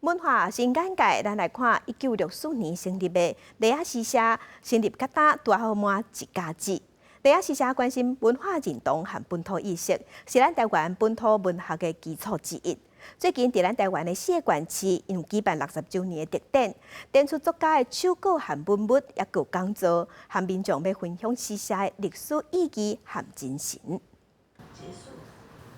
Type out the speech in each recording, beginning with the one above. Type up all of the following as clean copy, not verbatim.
文化新眼界，咱來看1964年成立的麗仔詩社，成立到今拄好滿一甲子。麗仔詩社關心文化認同和本土意識，是咱台灣本土文學的基礎之一。最近佇咱台灣的四個縣市，𪜶舉辦60週年的特展，展出作家的手稿和文物，抑閣有講座，和民眾欲分享詩社的歷史意義和精神。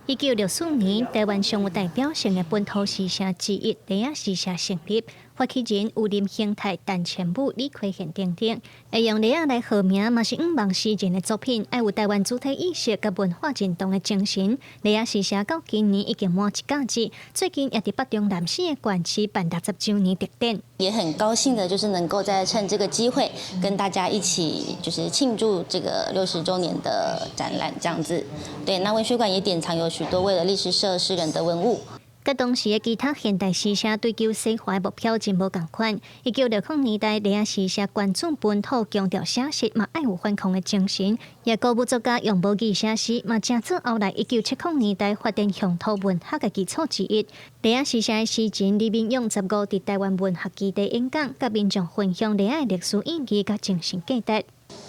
1964年，台灣上有代表性的本土詩社之一——麗仔詩社成立，發起人有林興泰、陳千武、李奎賢等等。會用麗仔來號名，嘛是向望詩人的作品，愛有台灣主體意識佮文化認同的精神。麗仔詩社到今年已經滿一甲子，最近也佇北中南四个縣市辦60週年特展。也很高興的，就是能夠再趁這個機會跟大家一起，就是慶祝這個60週年的展覽，這樣子。對，那文學館也典藏有許多位的麗詩社詩人的文物。佮當時的其他現代詩社追求西化的目標真無仝款。1960年代，麗仔詩社關注本土，強調寫實，嘛愛有反抗的精神。也鼓舞作家用母語寫詩，嘛成做後來1970年代發展鄉土文學的基礎之一。麗仔詩社的詩人李明勇15佇台灣文學基地演講，佮民眾分享麗仔的歷史意義佮精神價值。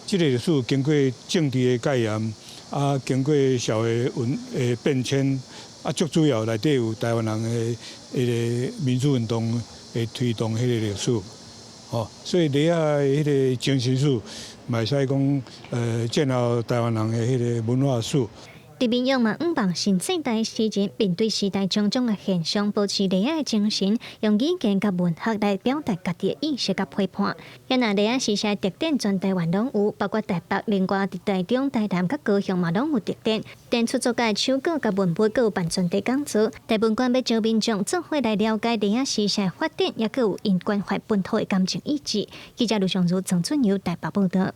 這個歷史經過政治的戒嚴，啊，經過社會運的變遷。啊，最主要內底有台灣人的彼个民主運動的推動彼个歷史，吼，所以麗仔的彼个精神史，嘛會使講，建立台灣人的彼个文化史。李明勇嘛，向望新世代詩人面對時代種種的現象，保持麗仔的精神，用語言佮文學來表達家己的意識佮批判。遐若麗仔詩社特展全台灣攏有，包括台北、另外佇台中、台南佮高雄嘛攏有特展。展出作家的手稿佮文物，閣有辦專題講座。台文館欲招民眾做伙來了解麗仔詩社的發展，抑閣有𪜶關懷本土的感情意志。記者盧尚如、曾俊友台北報導。